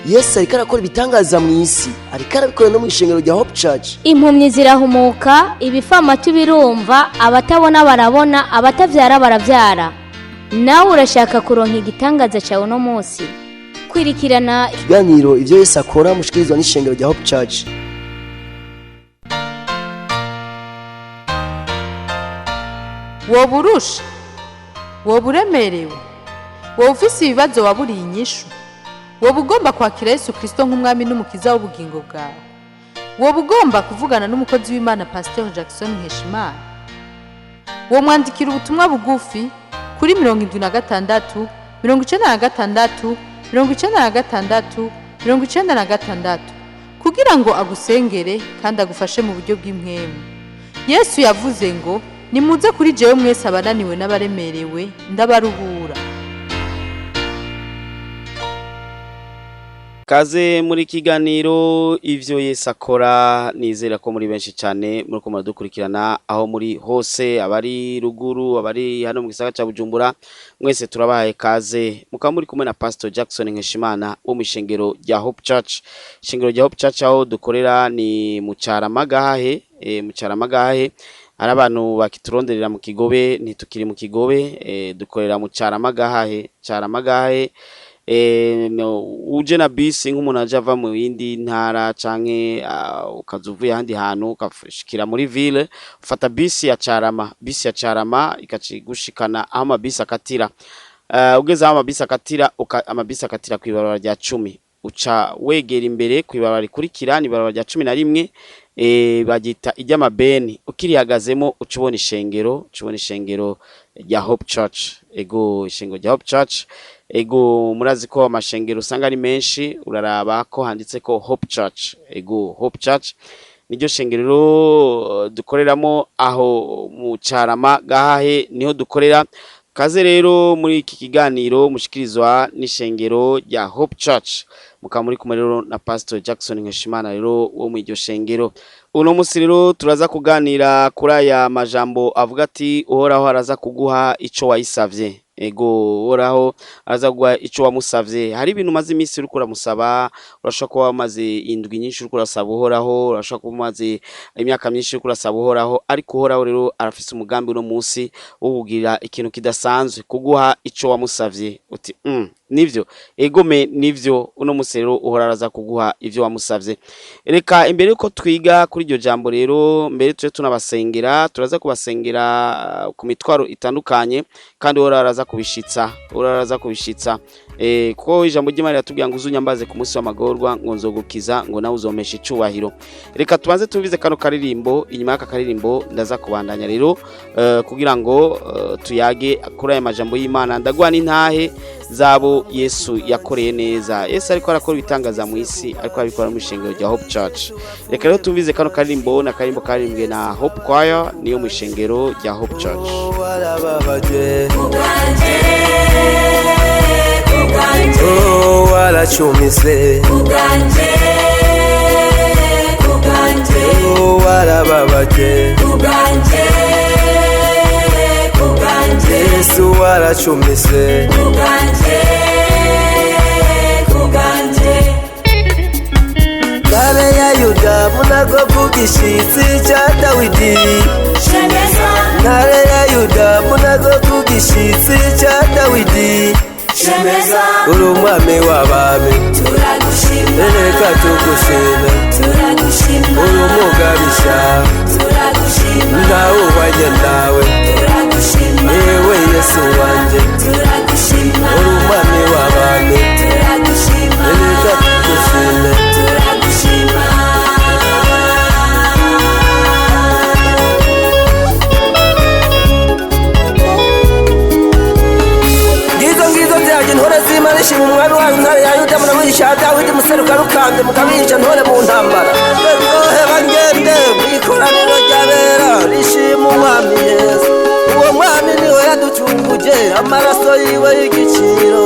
Yesu ariko arakora ibitangaza mu isi, ariko arabikora no mu ishengero rya Hope Church. Impumyi zirahumuka, ibifamatu birumva, abatabona barabona, abatavyara baravyara. Nawe urashaka kuronka igitangaza cyawe uno munsi? Kwirikirana ikiganiro Ivyo Yesu Akora mushikirizwa n'ishengero rya Hope Church. Woba urusha, woba uremerewe, woba ufise ibibazo waburiye inyishu, woba ugomba kwakira Yesu Kirisito nk'umwami n'umukiza w'ubugingo bwawe, woba ugomba kuvugana n'umukozi w'Imana Pasiteri Jackson Nkeshimana, womwandikira ubutumwa bugufi kuri 76 96 96 96 kugira ngo agusengere kandi agufashe mu buryo bw'impwemu. Yesu yavuze ngo: "Nimuze kuri jewe mwese abananiwe n'abaremerewe, ndabaruhura." Kaze muri kiganiro Ivyo Yesu Akora. Nizera ko muri benshi cyane muri ko muradukurikirana aho muri hose, abari ruguru, abari hano mu gisagara ca Bujumbura, mwese turabahaye kaze. Mukaba muri kumwe na Pastor Jackson Nkeshimana wo mu ishengero rya Hope Church. Ishengero rya Hope Church aho dukorera ni mu Caramagahe, mu Caramagahe. Hari abantu bakituronderera mu Kigobe, ntitukiri mu Kigobe, dukorera mu Caramagahe. Caramagahe, no, uje na bisi nk'umuntu aje ava mu yindi ntara canke ukaza uvuye ahandi hantu ukashikira muri ville, ufata bisi ya Carama, bisi ya Carama ikacigushikana aho amabisi akatira. Ugeze aho amabisi akatira, amabisi akatira kw'ibarabara rya 10, uca wegera imbere kw'ibarabara rikurikira, ni ibarabara rya 11, baryita iry'amabeni. Ukirihagazemo uca ubona ishengero, uca ubona ishengero rya Hope Church. Ego, ishengero rya Hope Church. Ego, murazi ko amashengero usanga ari menshi, uraraba ko handitse ko Hope Church. Ego, Hope Church niryo shengero rero dukoreramo aho mu Carama Gahahe, niho dukorera. Kaze rero muri iki kiganiro mushikirizwa n'ishengero rya Hope Church, mukaba muri kumwe rero na Pastor Jackson Nkeshimana rero wo mu iryo shengero. Uno musi rero turaza kuganira kuri aya majambo avuga ati: "Uhoraho araza kuguha ico wayisavye." Ego, Uhoraho araza kuguha ico wamusavye. Hari ibintu umaze iminsi uriko uramusaba, urashobora kuba wamaze indwi nyinshi uriko urasaba Uhoraho, urashobora kuba umaze imyaka myinshi uriko urasaba Uhoraho, ariko Uhoraho rero arafise umugambi uno munsi wo kugira ikintu kidasanzwe, kuguha ico wamusavye. Uti nivyo? Egome, nivyo. Uno munsi rero Uhoraho araza kuguha ivyo wamusavye. Reka imbere yuko twiga kuri iryo jambo rero, mbere tuje tunabasengera, turaza kubasengera ku mitwaro itandukanye, kandi Uhoraho araza kubishitsa, Uhoraho araza kubishitsa, kuko ijambo ry'Imana riratubwira ngo: "Uzunyambaze ku munsi w'amagorwa, ngo nzogukiza, ngo nawe uzompesha icubahiro." Reka tubanze tubize kano karirimbo. Inyuma y'aka karirimbo ndaza kubandanya rero kugira ngo tuyage kuri aya majambo y'Imana. Ndaguha n'intahe zabo Yesu yakoreye neza. Yesu ariko arakora ibitangaza mu isi, ariko arabikora mu ishengero rya Hope Church. Reka rero tumvize kano karirimbo, na karirimbo karirimbwe na Hope Choir, niyo mu ishengero rya Hope Church. Warababaje, oh, waracumise, oh, warababaje, Yesu waracumise. Ntare ya Yuda, munago kugishitsi ca Dawidi. Ntare ya Yuda, munago kugishitsi ca Dawidi, uri umwami w'abami, reka tugushime. Uri umugabisha, ntawubanye nawe, ewe Yesu wanje. Uri umwami w'abami, reka tugushime. Ngizo ngizo byanjye, ntore z'Imana, ishima umwami wayo, intare ya Yuda, munawigisha Dawidi, museruka rukambye, mukabica ntore mu ntambara. Beryoheba ngende mu ikoraniro ry'abera rishima umwami Yesu. Uwo mwami niwe yaducunguje amaraso yiwe y'igiciro.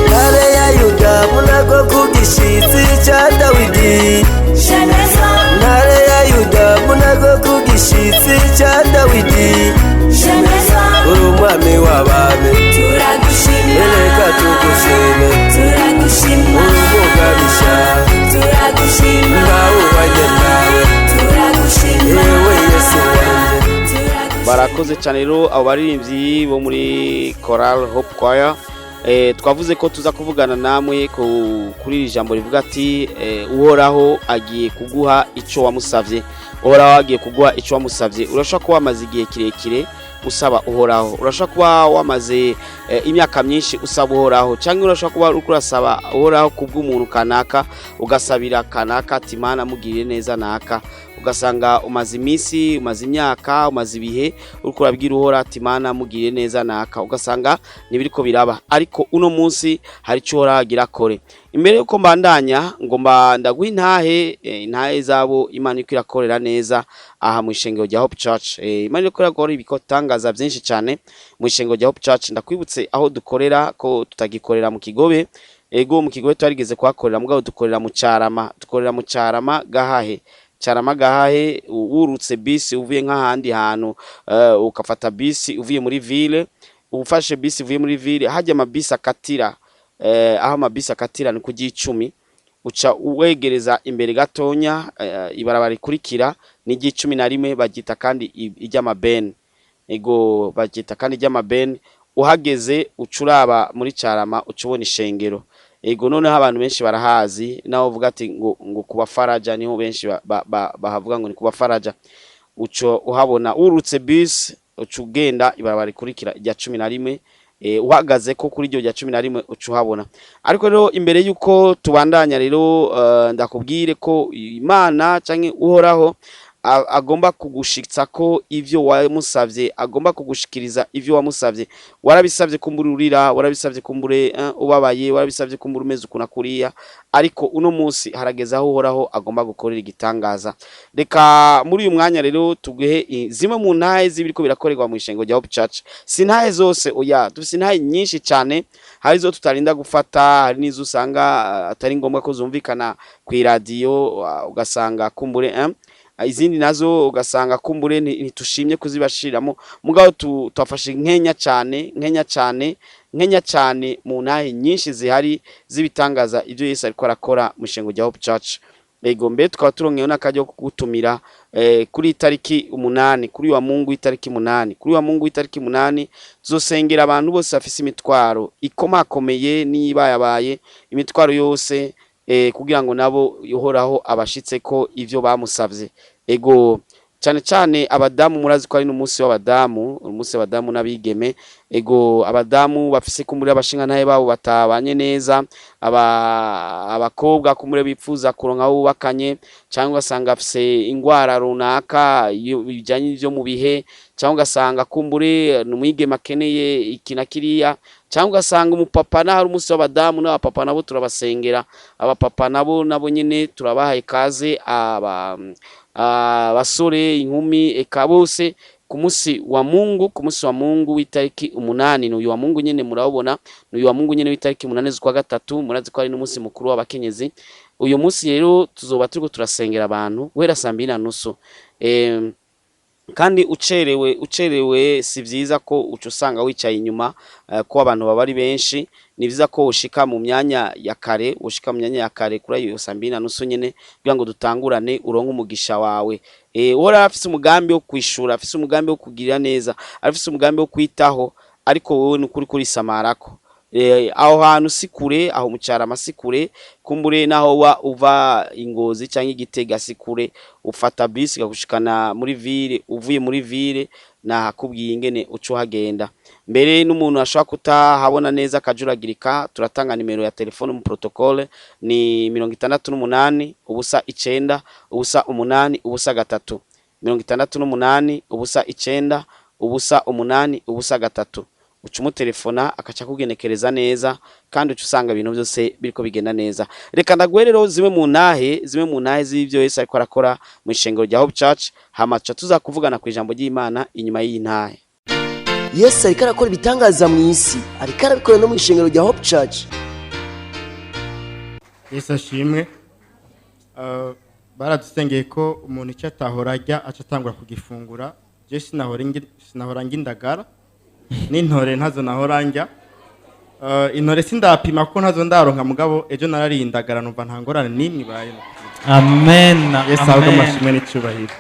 Ntare ya Yuda, munago ku gishitsi ca Dawidi. Barakoze cyane rero abo baririmbyi bo muri Choral Hope Choir. Twavuze ko tuza kuvugana namwe kuri iri jambo rivuga ati Uhoraho agiye kuguha ico wamusavye. Uhoraho agiye kuguha ico wamusavye. Urashobora kuba wamaze igihe kirekire usaba Uhoraho, urashobora kuba wamaze imyaka myinshi usaba Uhoraho, cyangwa urashobora kuba uriko urasaba Uhoraho kubw'umuntu kanaka, ugasabira kanaka ati Mana mugirire neza naka, ugasanga umaze iminsi, umaze imyaka, umaze ibihe uriko urabwira Uhoraho ati Mana mugirire neza naka, ugasanga ntibiriko biraba. Ariko uno munsi hari ico Uhoraho agira akore. Imbere yuko mbandanya, ngomba ndaguha intahe, intahe zabo Imana iriko irakorera neza aha mu ishengero rya Hope Church. Imana iriko irakora ibitangaza byinshi cyane mu ishengero rya Hope Church. Ndakwibutse aho dukorera ko tutagikorera mu Kigobe. Ego, mu Kigobe twarigeze kuhakorera, mugabo dukorera mu Carama. Dukorera mu Carama Gahahe. Carama Gahahe, wurutse bisi uvuye nk'ahandi hantu, ukafata bisi uvuye muri ville, ufashe bisi uvuye muri ville, hajya amabisi akatira, aho amabisi akatira ni ku 10, uca uwegereza imbere gatonya, ibarabara rikurikira ni 11, bagita kandi iry'amabeni. Ego, bagita kandi iry'amabeni. Uhageze uca uraba muri Carama, uca ubona ishengero. Ego, noneho abantu benshi barahazi, naho uvuga ati ngo kuba Faraja, niho benshi bahavuga ngo ni kuba Faraja. Uco uhabona urutse bus, uca ugenda ibarabara rikurikira irya 11, uhagaze ko kuri iryo rya 11 uca uhabona. Ariko rero imbere yuko tubandanya rero, ndakubwire ko Imana canke Uhoraho agomba kugushitsa ko ivyo wamusavye, agomba kugushikiriza ivyo wamusavye. Warabisavye kumbura urira, warabisavye kumbure ubabaye, warabisavye kumbura umeze ukuntu kuriya, ariko uno munsi harageze aho Uhoraho agomba gukorera igitangaza. Reka muri uyu mwanya rero tuguhe zimwe mu ntahe z'ibiriko birakorerwa mu ishengo rya Hope Church. Si intahe zose, oya, dufise intahe nyinshi cyane, hari izo tutarinda gufata, hari n'izo usanga atari ngombwa ko zumvikana ku iradiyo, ugasanga kumbure izindi nazo ugasanga kumbure ntitushimye kuzibashiramo, mugabo twafashe nkenya cyane, nkenya cyane, nkenya cyane mu ntahe nyinshi zihari z'ibitangaza ibyo Yesu ariko arakora mu ishengo rya Hope Church. Ego, mbe tukaba turonkeyeho n'akaryo ko kugutumira kuri itariki 8, kuri wa Mungu itariki 8, kuri wa Mungu itariki 8 tuzosengera abantu bose bafise imitwaro ikomakomeye niba yabaye imitwaro yose, kugira ngo nabo Uhoraho abashitse ko ivyo bamusavye. Ego, cyane cyane abadamu, murazi ko ari n'umunsi w'abadamu, umunsi w'abadamu n'abigeme. Ego, abadamu bafise kumbure abashingantahe babo batabanye neza, abakobwa kumbure bipfuza kuronka aho bubakanye, cyangwa ugasanga afise ingwara runaka bijanye n'ivyo mu bihe, cyangwa ugasanga kumbure ni umwigeme akeneye iki na kiriya, cyangwa ugasanga umupapa, naho ari umunsi w'abadamu n'abapapa nabo turabasengera. Abapapa nabo nyene turabahaye ikaze, abasore, inkumi, eka bose ku munsi wa Mungu, ku munsi wa Mungu w'itariki 8. Ni uyu wa Mungu nyene murawubona, ni uyu wa Mungu nyene w'itariki 8 z'ukwa gatatu. Murazi ko ari n'umunsi mukuru w'abakenyezi. Uyu munsi rero tuzoba turiko turasengera abantu guhera saa 2:30. Kandi ucerewe si vyiza ko uca usanga wicaye inyuma, ko abantu baba ari benshi. Ni vyiza ko ushika mu myanya ya kare, ushika mu myanya ya kare kuri iyo saa 2:30 nyene, kugira ngo dutangurane uronke umugisha wawe. Uhora afise umugambi wo kwishura, afise umugambi wo kugirira neza, afise umugambi wo kwitaho, ariko wewe nukuri kurisamarako. Aho hantu si kure, aho mu Carama si kure, kumbure naho wa uva Ingozi canke Igitega si kure, ufata bisi ikagushikana muri ville, uvuye muri ville nahakubwiye ingene uca uhagenda. Mbere n'umuntu ashobora kutahabona neza akajuragirika, turatanga nimero ya telefone mu protocole, ni 68 0 9 0 8 0 3, 68 0 9 0 8 0 3. Uca umutelefona akaca akugenekereza neza, kandi uca usanga ibintu byose biriko bigenda neza. Reka ndaguhe rero zimwe mu ntahe z'ivyo Yesu ariko arakora mu ishengero rya Hope Church, hama tuca tuza kuvugana ku ijambo ry'Imana inyuma y'iyi ntahe. Yesu ariko arakora ibitangaza mu isi, ariko arabikora no mu ishengero rya Hope Church. Yesu ashimwe. Baradusengeye ko umuntu icyo atahora arya aca atangura kugifungura. Je sinahora ndya indagara n'intore, ntazo nahora ndya. Intore sindapima kuko ntazo ndaronka, mugabo ejo narariye indagara numva nta ngorane n'imwe ibaye. Amen. Yesu ahabwe Amen. amashimwe n'icyubahiro.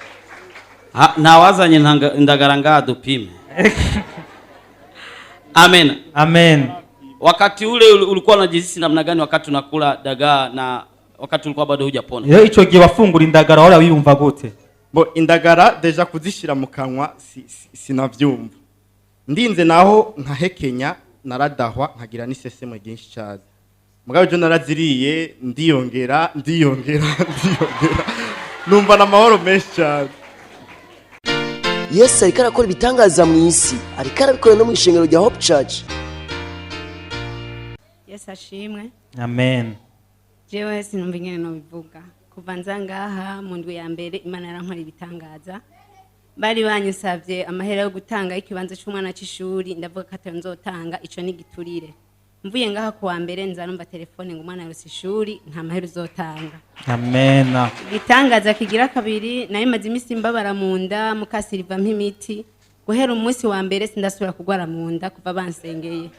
Ntawazanye indagara ngaha dupime. Amen. Amen. Wakati ule ulikuwa unajihisi namna gani wakati unakula dagaa na wakati ulikuwa bado hujapona? Rero ico gihe wafungura indagara wahora wiyumva gute? Bo, indagara déjà kuzishira mu kanwa sinavyumva. Ndinze naho nkahekenya naradahwa, nkagira n'iseseme ryinshi cyane. Mugabo ejo naraziriye, ndiyongera, ndiyongera, ndiyongera, numva n'amahoro menshi cyane. Yesu ariko arakora ibitangaza mu isi, ariko arabikora no mu ishengero rya Hope Church. Yesu ashimwe. Amen. Jewe sinumva ingene nobivuga. Kuva nza ngaha mu ndwi ya mbere, Imana yarankora ibitangaza. Bari banyisavye amahera yo gutanga ikibanza c'umwana c'ishuri, ndavuga ko atayo nzotanga, ico ni giturire. Mvuye ngaha kuwa mbere, nza numva telefone ngo umwana yarose ishuri, nta mahera uzotanga. Amen. Igitangaza kigira kabiri, nari maze iminsi mbabara mu nda, mukasiriva imiti. Guhera umunsi wa mbere sindasubira kugwara mu nda kuva bansengeye.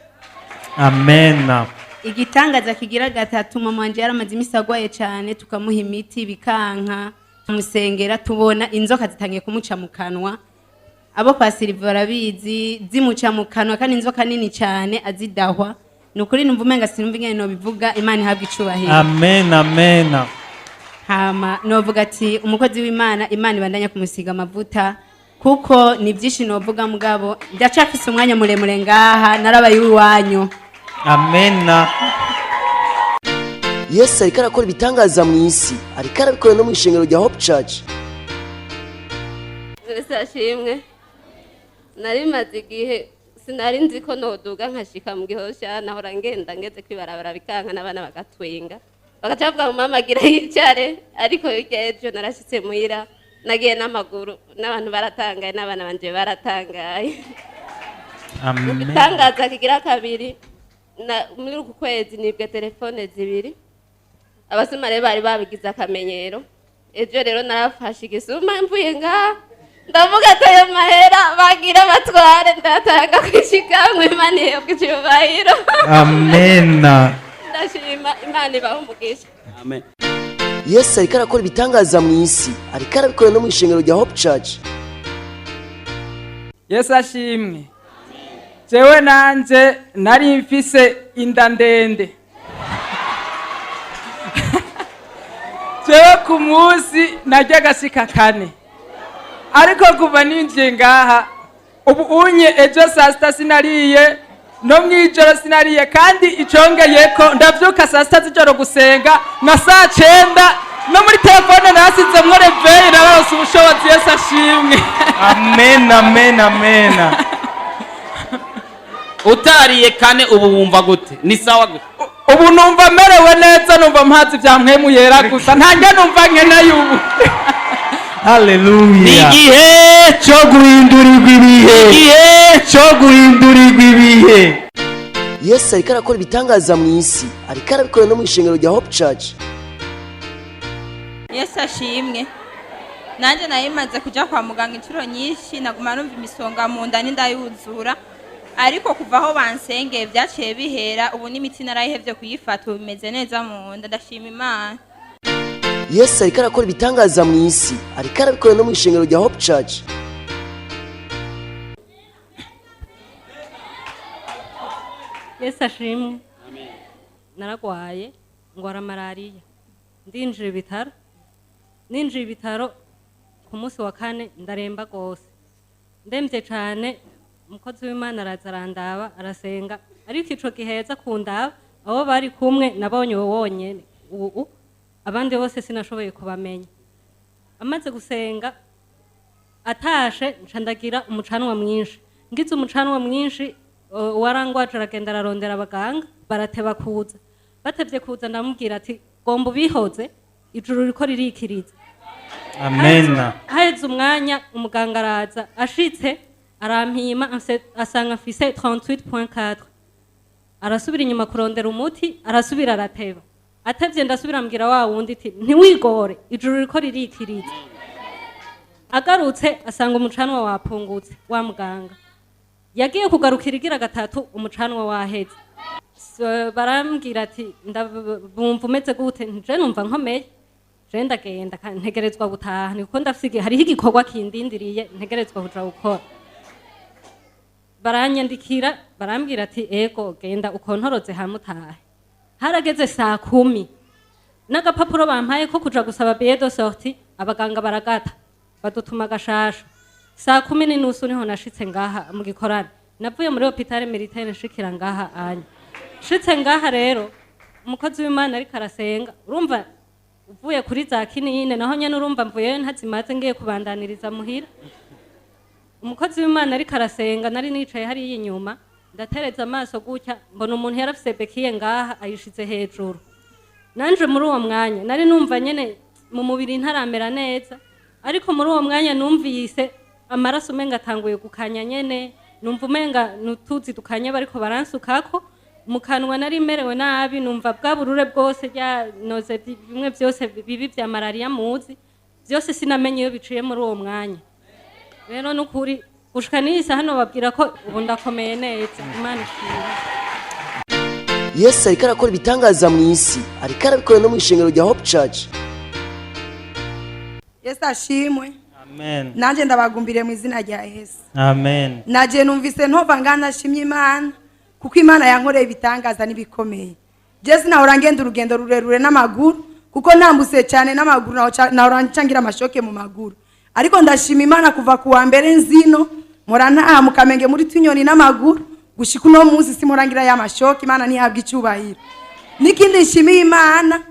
Amen. Igitangaza kigira gatatu, mama wanje yaramaze iminsi agwaye cyane, tukamuha imiti bikanka, tumusengera tubona inzoka zitangiye kumuca mu kanwa. Abo kwa Siliva barabizi, zimuca mu kanwa kandi inzoka nini cyane, azidahwa. Ni ukuri numva umenga sinumva ingene nobivuga. Imana ihabwa icubahiro. Amen, amen. Hama novuga ati umukozi w'Imana, Imana ibandanya kumusiga amavuta, kuko ni byinshi novuga, mugabo ndacafise umwanya muremure ngaha, narabaye uwanyu. Amen. Yesu ariko arakora ibitangaza mu isi, ariko arabikora no mu ishengero rya Hope Church. Yesu ashimwe. Nari maze igihe sinari nzi ko noduga nkashika mu Gihosha. Nahora ngenda ngeze kwibarabara bikanka, n'abana bagatwenga, bagaca bavuga ngo mama agira yicare. Ariko hirya ejo narashitse muhira, nagiye n'amaguru, n'abantu baratangaye, n'abana banje baratangaye. Amen. Igitangaza kigira kabiri, muri uku kwezi nibwe telefone zibiri. Abasuma rero bari babigize akamenyero. Ejo rero narafashe igisuma, mvuye ngaha ndavuga ati ayo mahera bagira batware ndatanga kwishikamwe. Imana ihebwe icubahiro. Amen. Ndashima, Imana ibahe umugisha. Amen. Yesu ariko arakora ibitangaza mu isi, ariko arabikora no mu ishengero rya Hope Church. Yesu ashimwe. Jewe nanje nari mfise inda ndende. Jewe ku munsi narya agashika kane, ariko kuva ninjiye ngaha ubu unye, ejo saa sita sinariye, no mw'ijoro sinariye. Kandi icongeyeko, ndavyuka saa sita z'ijoro gusenga na saa cenda. No muri telefone nasizemwo réveil, nararose ubushobozi. Yesu ashimwe. Amen, amen, amen. Utariye kane ubu wumva gute? Ni sawa gute? Ubu numva merewe neza, numva mpazi vya Mpwemu Yera gusa, ntange numva nkeneye ubu. Haleluya. Igihe cyo guhindurirwa ibihe. Igihe cyo guhindurirwa ibihe. Yesu ariko arakora ibitangaza mu isi, ariko arabikora no mu ishengero rya Hope Church. Yesu ashimwe. Nanjye nari maze kujya kwa muganga inshuro nyinshi, naguma numva imisonga mu nda n'inda yuzura, ariko kuva aho bansengeye byaciye bihera. Ubu n'imiti narayihevye kuyifata, ubu bimeze neza mu nda, ndashima Imana. Yesu ariko arakora ibitangaza mu isi, ariko arabikora no mu ishengero rya Hope Church. Yesu ashimwe. Naragwaye, ngwara malariya, ndinjira ibitaro. Ninjiye ibitaro ku munsi wa kane, ndaremba rwose, ndemvye cane. Umukozi w'Imana araza arandaba, arasenga. Ariko ico gihe yaza kundaba, abo bari kumwe nabonye uwo wonyene ubu, abandi bose sinashoboye kubamenya. Amaze gusenga atashe, nca ndagira umucanwa mwinshi. Ngize umucanwa mwinshi, uwarangwaje aragenda ararondera abaganga, barateba kuza. Batevye kuza, ndamubwira ati gomba ubihoze, ijuru riko ririkiriza. Amen. Haheze umwanya umuganga araza. Ashitse arampima, asanga mfise 38.4. Arasubira inyuma kurondera umuti, arasubira arateba. Atevye ndasubira mbwira wa wundi iti ntiwigore, ijuru riko ririkiriza. Agarutse asanga umucanwa wapungutse. Wa muganga yagiye kugarukira igira gatatu, umucanwa waheze. So, barambwira ati bumva umeze gute? Nje numva nkomeye. Je ndagenda ntegerezwa gutaha, niko ndafise hariho igikorwa kindindiriye ntegerezwa kuja gukora. Baranyandikira, barambwira ati: "Ego, genda ukontoroze hamwe utahe." Harageze saa 10, n'agapapuro bampaye ko kuja gusaba billet de sortie abaganga baragata, badutuma agashasha. Saa 10:30 niho nashitse ngaha mu gikorane. Navuye muri hôpital militaire nshikira ngaha anya. Nshitse ngaha rero, umukozi w'Imana ariko arasenga, urumva uvuye kuri za kinine, naho nyene urumva mvuyeyo ntazimaze, ngiye kubandaniriza muhira. Umukozi w'Imana ariko arasenga, nari nicaye hariya inyuma, ndatereza amaso gutya, mbona umuntu yarafise béquille ngaha ayishize hejuru. Nanje muri uwo mwanya nari numva nyene mu mubiri ntaramera neza, ariko muri uwo mwanya numvise amaraso umenga atanguye gukanya nyene, numva umenga nutuzi dukanya bariko baransukako mu kanwa. Nari merewe nabi, numva bwa burure bwose ryanoze, bimwe byose bibi vya malariya muzi byose, sinamenye iyo biciye muri uwo mwanya. Rero nukuri gushika n'iyi saha nobabwira ko ubu ndakomeye neza, Imana ishimwe. Yesu ariko arakora ibitangaza mu isi, ariko arabikora no mu ishengero rya Hope Church. Yesu ashimwe. Amen. Nanjye ndabagumbiriye mu izina rya Yesu. Amen. Naje numvise ntova ngana, nashimye Imana kuko Imana yankoreye ibitangaza n'ibikomeye. Je sinahora ngenda urugendo rurerure n'amaguru, kuko ntambutse cyane n'amaguru nahora ncangira amashoke mu maguru. Ariko ndashima Imana, kuva ku wa mbere nzino mpora ntaha mu Kamenge muri Tunyoni n'amaguru, gushika uno munsi simpora ngira ya mashoke. Imana ntihabwa icyubahiro. N'ikindi nshimiye Imana,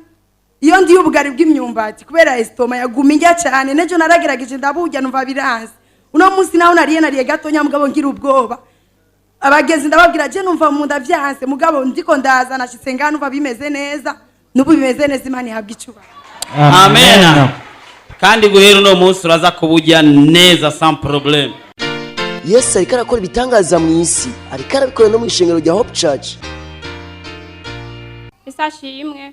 iyo ndiye ubugari bw'imyumbati, kubera estomac yaguma indya cyane, n'ejo naragerageje ndaburya numva biranze. Uno munsi naho nariye gatonya, mugabo ngira ubwoba. Abagenzi ndababwira, je numva mu nda vyanse, mugabo ndiko ndaza nashitse ngaha numva bimeze neza, n'ubu bimeze neza. Imana ihabwa icyubahiro. Amen. Kandi guhera uno munsi uraza kuburya neza sans problème. Yesu ariko arakora ibitangaza mu isi, ariko arabikora no mu ishengero rya Hope Church. Yesu ashimwe.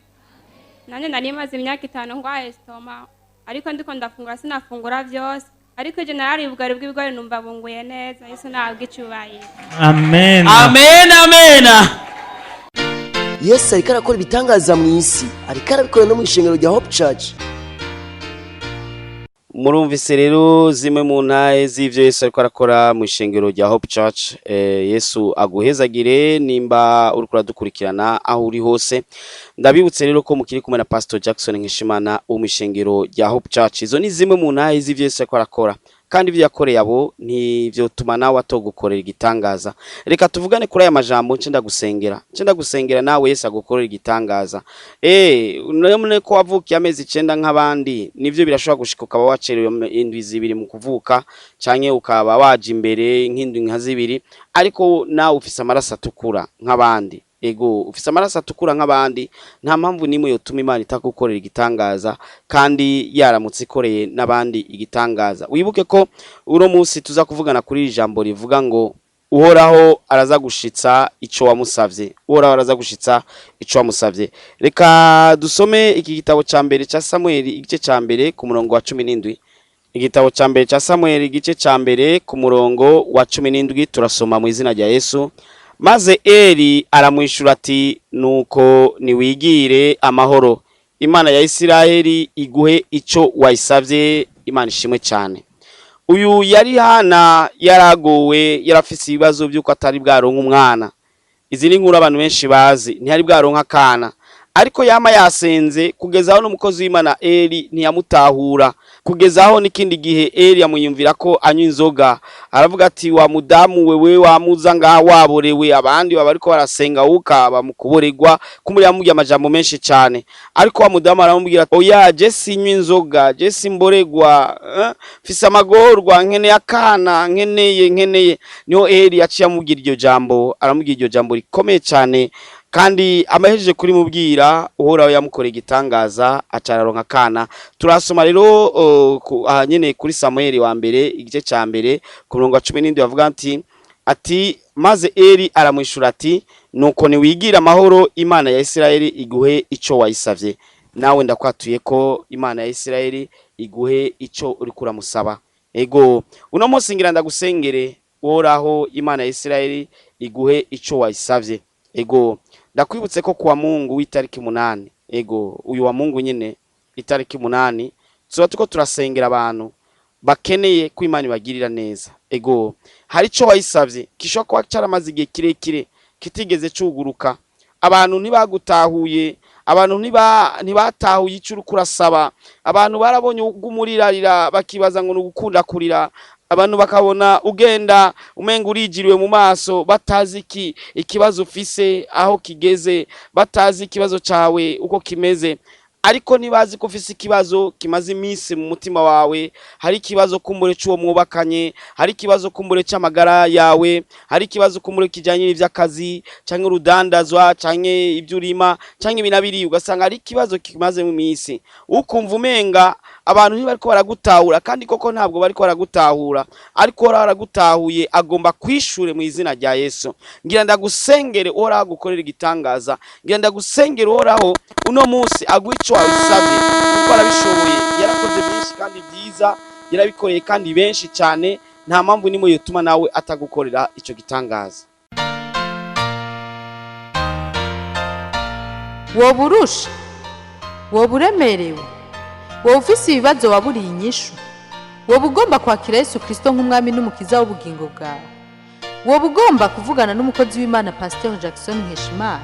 Nanjye nari maze imyaka 5 ndwaye estomac, ariko ndiko ndafungura sinafungura byose, ariko ejo narariye ubugari bw'ibigori numva bunguye neza. Yesu ntabwo icyubahiro. Amen. Amen, amen. Yesu ariko arakora ibitangaza mu isi, ariko arabikora no mu ishengero rya Hope Church. Murumvise rero zimwe mu ntahe z'ivyo Yesu ariko arakora mu ishengero rya Hope Church. Yesu aguhezagire nimba uriko uradukurikirana aho uri hose. Ndabibutse rero ko mukiri kumwe na Pastor Jackson Nkishimana wo mu ishengero rya Hope Church. Izo ni zimwe mu ntahe z'ivyo Yesu ariko arakora, kandi ibyo yakoreye abo ntivyotuma nawe atogukorera igitangaza. Reka tuvugane kuri aya majambo, nce ndagusengera nawe Yesu agukorera igitangaza. None ko wavukiye amezi 9 nk'abandi, nivyo birashobora gushika ukaba wacerewe indwi 2 mu kuvuka, canke ukaba waje imbere nk'indwi nka 2, ariko nawe ufise amaraso atukura nk'abandi. Ego, ufise amaraso atukura nk'abandi, nta mpamvu nimwe yotuma Imana itagukorera igitangaza kandi yaramutse ikoreye n'abandi igitangaza. Wibuke ko uno munsi tuza kuvugana kuri iri jambo rivuga ngo Uhoraho araza gushitsa ico wamusavye. Uhoraho araza gushitsa ico wamusavye. Reka dusome iki gitabo ca mbere ca Samuel, igice ca mbere ku murongo wa 17. Igitabo ca mbere ca Samuel, igice ca mbere ku murongo wa 17, turasoma mu izina rya Yesu. Maze Eli aramwishura ati: "Nuko niwigire amahoro, Imana ya Isiraheli iguhe ico wayisavye." Imana ishimwe cyane. Uyu yari Hana, yaragowe, yarafise ibibazo by'uko atari bwaronka umwana. Izi ni inkuru abantu benshi bazi. Ntiyari bwaronka akana, ariko yama yasenze kugeza aho n'umukozi w'Imana Eli ntiyamutahura, kugeza aho n'ikindi gihe Eli yamuyumvira ko anywa inzoga. Aravuga ati: "Wa mudamu wewe, wamuza ngaha waborewe, abandi baba ariko barasenga, ukaba mu kuboregwa." Kumuri yamubwiye amajambo menshi cyane, ariko wa mudamu aramubwira: "Oya, je sinywa inzoga, je simboregwa, mfise amagorwa, nkeneye akana, nkeneye." Niho Eli yaciye amubwira iryo jambo, aramubwira iryo jambo rikomeye cyane, kandi amahejeje kurimubwira, Uhoraho yamukoreye igitangaza, aca araronka akana. Turasoma rero aha nyene kuri Samueli wa mbere, igice ca mbere ku murongo wa 17, bavuga ati: "Maze Eli aramwishura ati: 'Nuko niwigira amahoro, Imana ya Isirayeli iguhe ico wayisavye.'" Nawe ndakwatuye ko Imana ya Isirayeli iguhe ico uriko uramusaba. Ego, uno munsi ngira ndagusengere, Uhoraho Imana ya Isirayeli iguhe ico wayisavye. Ego, ndakwibutse ko kuwa Mungu w'itariki 8, ego, uyu wa Mungu nyine. Itariki 8 tuba turiko turasengera abantu bakeneye ko Imana ibagirira neza. Ego, hari ico wayisavye gishobora kuba caramaze igihe kirekire kitigeze cuguruka, abantu ntibagutahuye, abantu ntibatahuye ico uriko urasaba, abantu barabonye ugumurirarira bakibaza ngo ni ugukunda kurira, abantu bakabona ugenda umenga urijiriwe mu maso, batazi ikibazo ufise aho kigeze, batazi ikibazo cawe uko kimeze, ariko ntibazi ko ufise ikibazo kimaze iminsi mu mutima wawe. Hari ikibazo kumbure c'uwo mwubakanye, hari ikibazo kumbure c'amagara yawe, hari ikibazo kumbure kijanye n'ivy'akazi canke urudandazwa canke ivyo urima canke ibi na biriya, ugasanga hari ikibazo kimaze mu minsi, ukumva umenga abantu ntibariko baragutahura, kandi koko ntabwo bariko baragutahura, ariko Uhoraho aragutahuye, agomba kwishure mu izina rya Yesu. Ngira ndagusengere Uhoraho agukorere igitangaza, ngira ndagusengere Uhoraho uno munsi aguhe ico wabisabye, kuko arabishoboye, yarakoze byinshi kandi byiza, yarabikoreye kandi benshi cyane, nta mpamvu nimwe yotuma nawe atagukorera ico gitangaza. Woba urusha, woba uremerewe, woba ufise ibibazo waburiye inyishu, woba ugomba kwakira Yesu Kristo nk'umwami n'umukiza w'ubugingo bwawe, woba ugomba kuvugana n'umukozi w'Imana Pasteur Jackson Nkeshimana,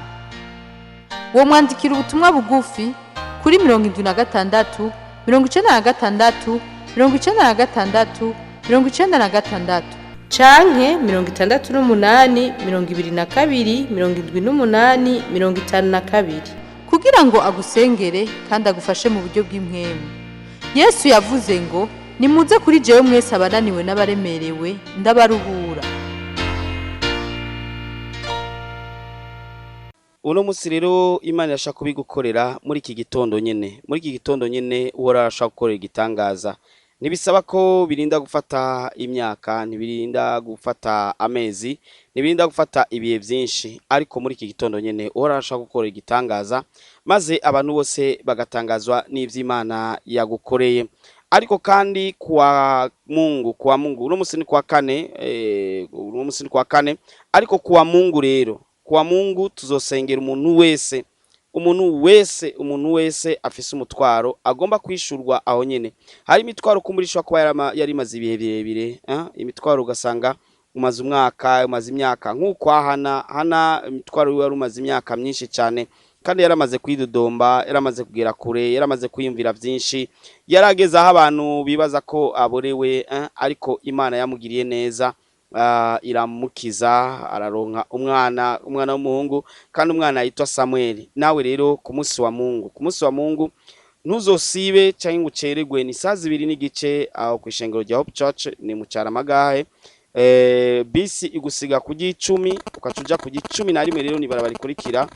womwandikira ubutumwa bugufi kuri 76 96 96 96 canke 68 22 78 52 kugira ngo agusengere kandi agufashe mu buryo bw'impwemu. Yesu yavuze ngo nimuze kuri jewe mwese abananiwe n'abaremerewe, ndabaruhura. Uno musi rero Imana irashaka kubigukorera muri iki gitondo nyene. Muri iki gitondo nyene Uhoraho arashaka gukorera igitangaza. Ntibisaba ko birinda gufata imyaka, ntibirinda gufata amezi, ntibirinda gufata ibihe byinshi, ariko muri iki gitondo nyene Uhoraho arashaka gukorera igitangaza, maze abantu bose bagatangazwa n'ivy'Imana yagukoreye. Ariko kandi kuwa Mungu, kuwa Mungu uno musi ni kuwa kane, uno musi ni kuwa kane, ariko kuwa Mungu rero, kuwa Mungu tuzosengera umuntu wese, umuntu wese, umuntu wese afise umutwaro agomba kwishurwa aho nyene. Hari imitwaro kumurishwa kuba yarimaze ibihe birebire, imitwaro ugasanga umaze umwaka, umaze imyaka, nk'uko Hana imitwaro yiwe yari umaze imyaka myinshi cyane, kandi yaramaze kwidodomba, yaramaze kugera kure, yaramaze kwiyumvira byinshi, yarageze aho abantu bibaza ko aborewe, ariko Imana yamugiriye neza, iramukiza, araronka umwana, umwana w'umuhungu, kandi umwana yitwa Samuel. Nawe rero ku munsi wa Mungu, ku munsi wa Mungu ntuzosibe canke ngo ucererwe, ni saa 2:15 aho kw'ishengero rya Hope Church ni mu Caramagahe. Bisi igusiga ku 10 ukaca uja ku 11, rero ni barabara ikurikira,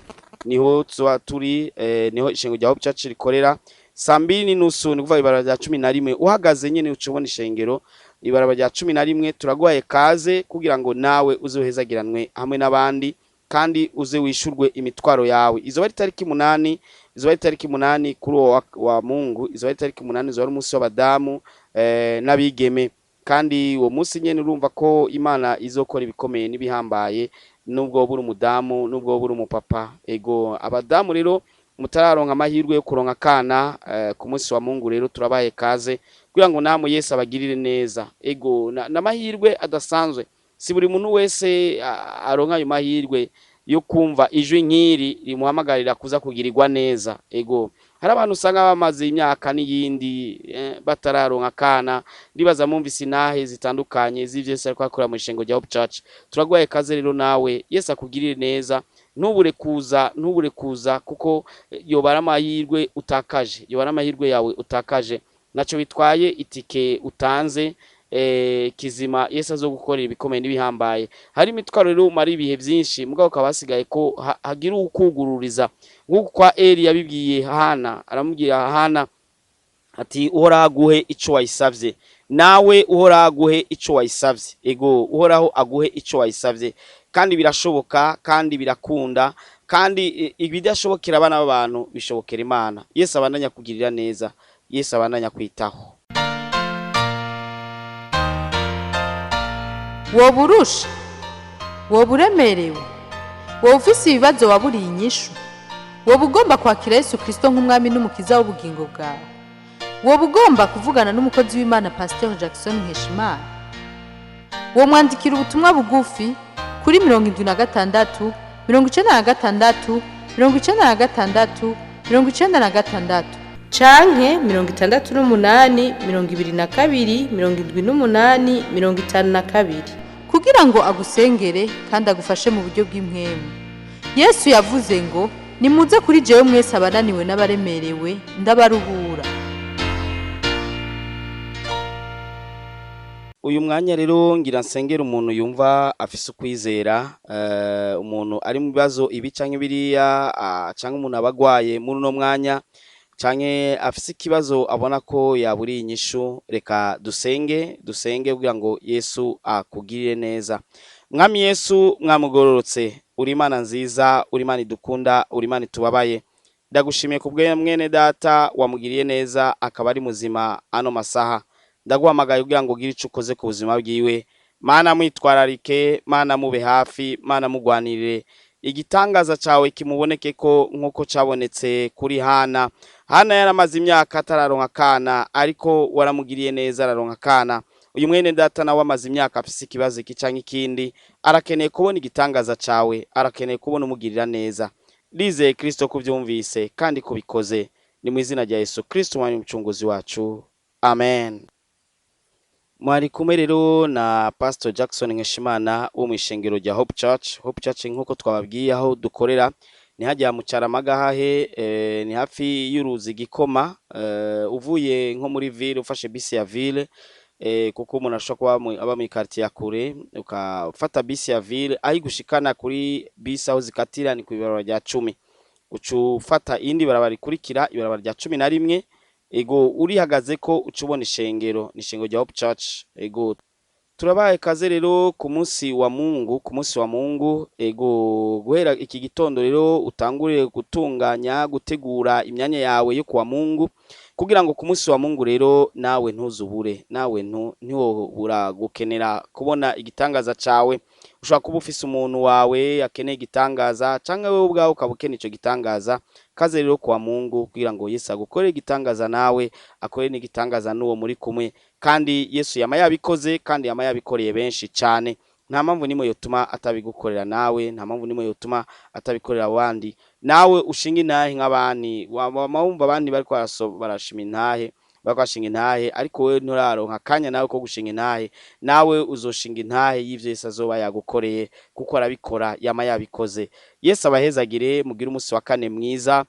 niho tuba turi, niho ishengero rya Hope Church rikorera. Saa 2:30 ni kuvuga ibarabara rya 11, uhagaze nyene uca ubona ishengero ibarabara rya 11. Turaguhaye kaze kugira ngo nawe uzohezagiranwe hamwe n'abandi, kandi uze wishurwe imitwaro yawe. Izoba ari tariki 8, izoba ari tariki 8 kuri uwo wa Mungu, izoba ari tariki 8, izoba ari umunsi w'abadamu n'abigeme, kandi uwo munsi nyene urumva ko Imana izokora ibikomeye n'ibihambaye, nubwo buri umudamu, nubwo buri umupapa. Ego, abadamu rero mutararonka amahirwe yo kuronka akana, ku munsi wa Mungu rero turabaye kaze kugira ngo namwe Yesu abagirire neza. Ego, n'amahirwe adasanzwe, si buri muntu wese aronka ayo mahirwe yo kumva ijwi nk'iri rimuhamagarira kuza kugirirwa neza. Ego, hari abantu usanga bamaze imyaka n'iyindi batararonka akana. Ndibaza mumvise inahe zitandukanye z'ivyo Yesu ariko akora mu ishengo rya Hope Church. Turaguhaye kaze rero nawe Yesu akugirire neza, ntubure kuza, ntubure kuza, kuko yoba ari amahirwe utakaje, yoba ari amahirwe yawe utakaje. Naco bitwaye itike utanze, kizima Yesu azogukorera ibikomeye n'ibihambaye. Hari imitwaro rero umara ibihe byinshi, mugabo ukaba hasigaye ko hagira ukugururiza, nk'uko kwa Eli yabibwiye Hana, aramubwira Hana ati Uhoraho aguhe ico wayisavye, nawe Uhoraho aguhe ico wayisavye. Ego, Uhoraho aguhe ico wayisavye, kandi birashoboka, kandi birakunda, kandi ibidashobokera abana b'abantu bishobokera Imana. Yesu abandanya kugirira neza, Yesu abandanya kwitaho. Woba urusha, woba uremerewe, woba ufise ibibazo waburiye inyishu, Woba ugomba kwakira Yesu Kristo nk'umwami n'umukiza w'ubugingo bwawe? Woba ugomba kuvugana n'umukozi w'Imana Pasteur Jackson Nkeshimana? Womwandikira ubutumwa bugufi kuri 76 96 96 96 canke 68 22 78 52 kugira ngo agusengere kandi agufashe mu buryo bw'impwemu. Yesu yavuze ngo: "Nimuze kuri jewe mwese abananiwe n'abaremerewe, ndabaruhura." Uyu mwanya rero ngira nsengera umuntu yumva afise ukwizera, umuntu ari mu bibazo ibi canke biriya, canke umuntu aba agwaye muri uno mwanya, canke afise ikibazo abona ko yaburiye inyishu. Reka dusenge, dusenge kugira ngo Yesu akugirire neza. Mwami Yesu, mwamugororotse, uri Imana nziza, uri Imana idukunda, uri Imana itubabaye. Ndagushimiye kubwe mwene data wamugiriye neza akaba ari muzima ano masaha. Ndaguhamagaye kugira ngo ugire ico ukoze ku buzima bwiwe. Mana mwitwararike, Mana mube hafi, Mana mugwanirire. Igitangaza cawe kimuboneke ko nk'uko cabonetse kuri Hana. Hana yaramaze imyaka atararonka akana, ariko waramugiriye neza araronka akana. Uyu mwene data nawe amaze imyaka afise ikibazo iki canke ikindi, arakeneye kubona igitangaza cawe, arakeneye kubona umugirira neza. Ndizeye Kristo kuvyumvise kandi kubikoze. Ni mu izina rya Yesu Kristo umwami umucunguzi wacu. Amen. Mwari kumwe rero na Pastor Jackson Nkeshimana wo mu ishengero rya Hope Church. Hope Church nk'uko twababwiye aho dukorera ni hajya mu Caramagahahe, ni hafi y'uruzi Gikoma, uvuye nko muri ville ufashe bisi ya ville, kuko umuntu ashobora kuba aba mu quartier ya kure, ukafata bisi ya ville aho igushikana kuri bisi aho zikatira ni ku ibarabara rya 10. Uca ufata iyindi barabara ikurikira ibarabara rya 11. Ego urihagaze ko uca ubona ishengero, ni ishengero rya Hope Church. Ego turabaye kaze rero ku munsi wa Mungu, ku munsi wa Mungu. Ego guhera iki gitondo rero utangure gutunganya, gutegura imyanya yawe yo kuwa Mungu, kugira ngo ku munsi wa Mungu rero nawe ntuzubure, nawe ntiwobura gukenera kubona igitangaza cawe. Ushobora kuba ufise umuntu wawe akeneye igitangaza, canke wewe ubwawe ukaba ukeneye ico gitangaza. Kaze rero kuwa Mungu kugira ngo Yesu agukore igitangaza, nawe akore n'igitangaza n'uwo muri kumwe. Kandi Yesu yama yabikoze, kandi yama yabikoreye benshi cane. Nta mpamvu nimwe yotuma atabigukorera nawe, nta mpamvu nimwe yotuma atabikorera abandi. Nawe ushinga intahe nk'abandi, wama wumva abandi bariko barashima intahe, bariko bashinga intahe, ariko wewe nturaronka akanya nawe ko gushinga intahe. Nawe uzoshinga intahe y'ivyo Yesu azoba yagukoreye, kuko arabikora, yama yabikoze. Yesu abahezagire, mugire umunsi wa kane mwiza.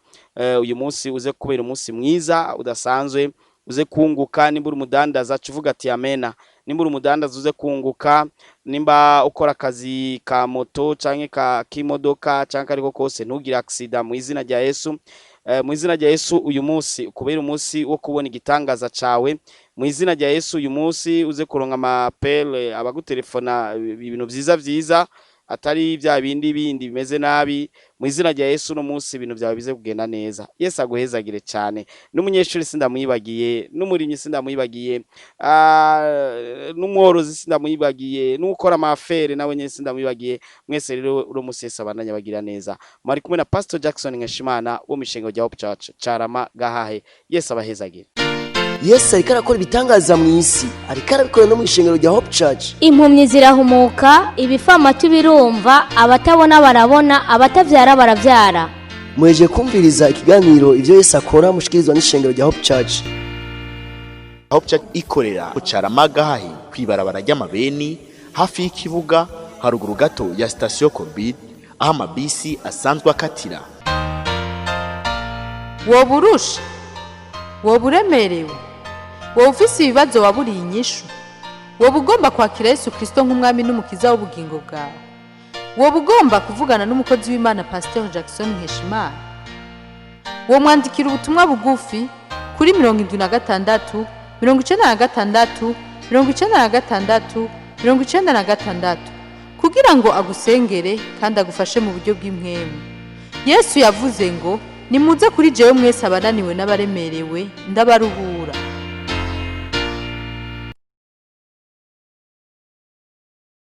Uyu munsi uze kubera umunsi mwiza udasanzwe, uze kunguka. Nimba uri umudandaza ca uvuga ati amena. Nimba uri umudandaza uze kunguka, nimba ukora akazi ka moto canke ka k'imodoka canke ariko kose, ntugire accident mu izina rya Yesu. Mu izina rya Yesu uyu munsi ukubera umunsi wo kubona igitangaza cawe. Mu izina rya Yesu uyu munsi uze kuronka amapele, abagutelefona ibintu vyiza vyiza, atari vya bindi bindi bimeze nabi. Mu izina rya Yesu uno munsi ibintu vyawe bize kugenda neza. Yesu aguhezagire cane. N'umunyeshuri sindamwibagiye, n'umurimyi sindamwibagiye, n'umworozi sindamwibagiye, n'ukora amafere nawe nyene sindamwibagiye. Mwese rero uno munsi Yesu abandanye abagira neza. Mwari kumwe na Pastor Jackson Nkeshimana wo mu ishengero rya Hope Church Carama Gahahe. Yesu abahezagire. Yesu ariko arakora ibitangaza mu isi, ariko arabikora no mu ishengero rya Hope Church. Impumyi zirahumuka, ibifamatu birumva, abatabona barabona, abatavyara baravyara. Mweje kumviriza ikiganiro ivyo Yesu akora mushikirizwa n'ishengero rya Hope Church. Hope Church ikorera ku Caramagahahe, kw'ibarabara ry'Amabeni, hafi y'ikibuga, haruguru gato ya sitasiyo Korbid, aho amabisi asanzwe akatira. Woba urusha, woba uremerewe, woba ufise ibibazo waburiye inyishu, woba ugomba kwakira Yesu Kristo nk'umwami n'umukiza w'ubugingo bwawe, woba ugomba kuvugana n'umukozi w'Imana Pasteur Jackson Nkeshimana, womwandikira ubutumwa bugufi kuri 76 96 96 96 kugira ngo agusengere kandi agufashe mu buryo bw'impwemu. Yesu yavuze ngo: "Nimuze kuri jewe mwese abananiwe n'abaremerewe, ndabaruhura."